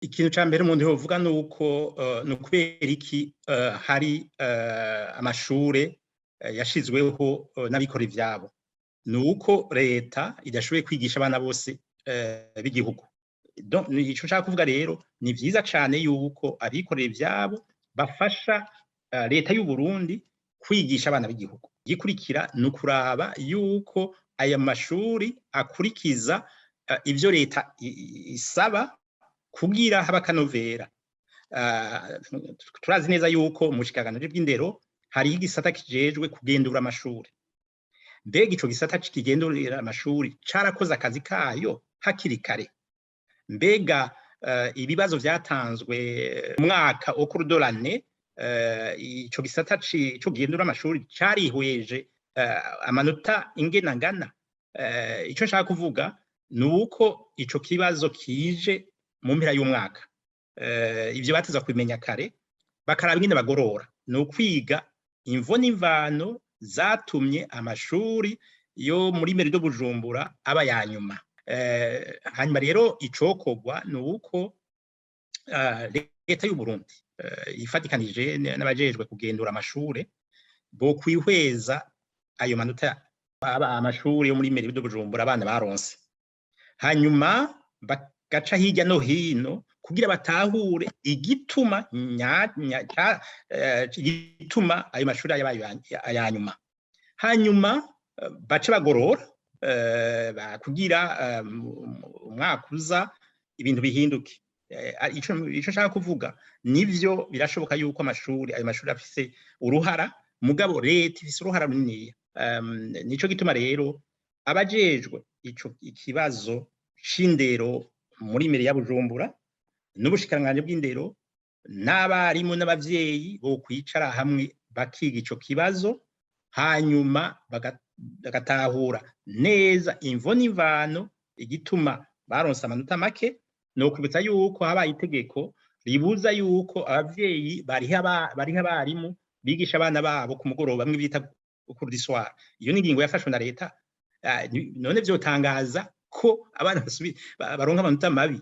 Ikintu ca mbere umuntu yovuga nuko ni ukubera iki hari amashure yashizweho n'abikora ivyabo. Ni uko leta idashoboye kwigisha abana bose b'igihugu. Ico nshaka kuvuga rero, ni vyiza cane yuko abikorera ivyabo bafasha leta y'u Burundi kwigisha abana b'igihugu. Igikurikira ni ukuraba yuko aya mashuri akurikiza ivyo leta isaba kugira haba akanovera. Turazi neza yuko mu bushikiranganji bw'indero hariho igisata kijejwe kugendura amashuri. Mbega ico gisata kigendura amashuri carakoze akazi kayo hakiri kare? Mbega ibibazo vyatanzwe mu mwaka au cours de l'année, ico gisata co kigendura amashuri carihweje amanota ingene angana? Ico nshaka kuvuga ni uko ico kibazo kije mu mpera y'umwaka, ivyo bateza kubimenya kare, bakaraba ingene bagorora. Ni ukwiga imvo n'imvano zatumye amashuri yo muri mairie de Bujumbura aba ya nyuma. Hanyuma rero icokorwa ni uko leta y'u Burundi ifatikanije n'abajejwe kugendura amashure bokwihweza ayo manota aba amashuri yo muri mairie de Bujumbura abana baronse, hanyuma bagaca hirya no hino kugira batahure igituma igituma ayo mashuri yabaye aya nyuma, hanyuma bace bagorora kugira umwaka uza ibintu bihinduke. Ico nshaka kuvuga, nivyo, birashoboka yuko amashuri, ayo mashuri afise uruhara, mugabo leta ifise uruhara runiniya. Nico gituma rero abajejwe ico ikibazo c'indero muri mairie ya Bujumbura n'ubushikiranganji bw'indero n'abarimu n'abavyeyi bo kwicara hamwe bakiga ico kibazo, hanyuma bagatahura neza imvo n'imvano igituma baronse amanota make. Nokwibutsa yuko habaye itegeko ribuza yuko abavyeyi bariha abarimu bigisha abana babo ku mugoroba, bamwe bita cours du soir. Iyo ni ingingo yafashwe na leta. None vyotangaza ko abana baronka amanota mabi?